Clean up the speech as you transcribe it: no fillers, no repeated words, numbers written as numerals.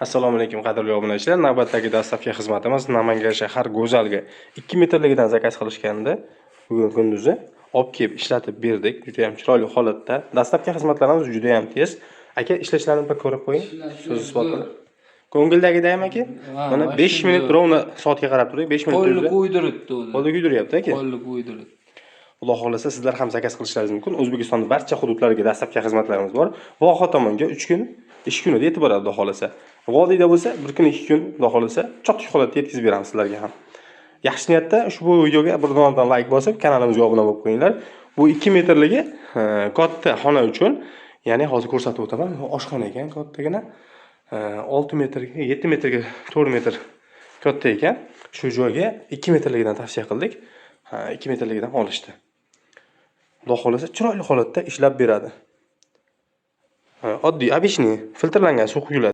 Assalomu alaykum, qadrli obunachilar. Navbatdagi доставка xizmatimiz Namangan shahar, Go'zalga 2 metrligidan заказ qilishgandi. Bugun kunduzi olib kelib ishlatib berdik. Juda ham chiroyli holatda. Доставка xizmatlarimiz juda ham tez. Aka, ishlashlarini bir ko'rib qo'ying. So'z isbot qilib. Ko'ngildagidaymi, aka? Ha, Mana вообще 5 minut zo'r. Ровно soatga qarab turing. 5 minut Qo'lni o'zida kuydiribdi o'zi. Qo'lda kuydiryapti, aka. Qo'lni kuydiribdi. Xudo xohlasa, sizlar ham заказ qilishlaringiz mumkin. O'zbekistonning barcha hududlariga доставка xizmatlarimiz bor. Voha tomonga 3 kun ish kunida yetib boradi, Xudo xohlasa. Vodiyda bo'lsa 1 kun, 2 kun, Xudo xohlasa, chotki holatda yetkazib beramiz sizlarga ham. Yaxshi niyatda ushbu videoga bir donadan layk bosib, kanalimizga obuna bo'lib qo'yinglar. Bu 2 metrligi katta xona uchun, ya'ni hozir ko'rsatib o'taman. Bu oshxona ekan kattagina. 6 metrga 7 metrga 4 metr katta ekan. Shu joyga 2 metrligidan tavsiya qildik. Ha, 2 metrligidan olishdi. Xudo xohlasa, chiroyli holatda ishlab beradi. Ha, oddiy, обычный filtrlangan suv quyiladi.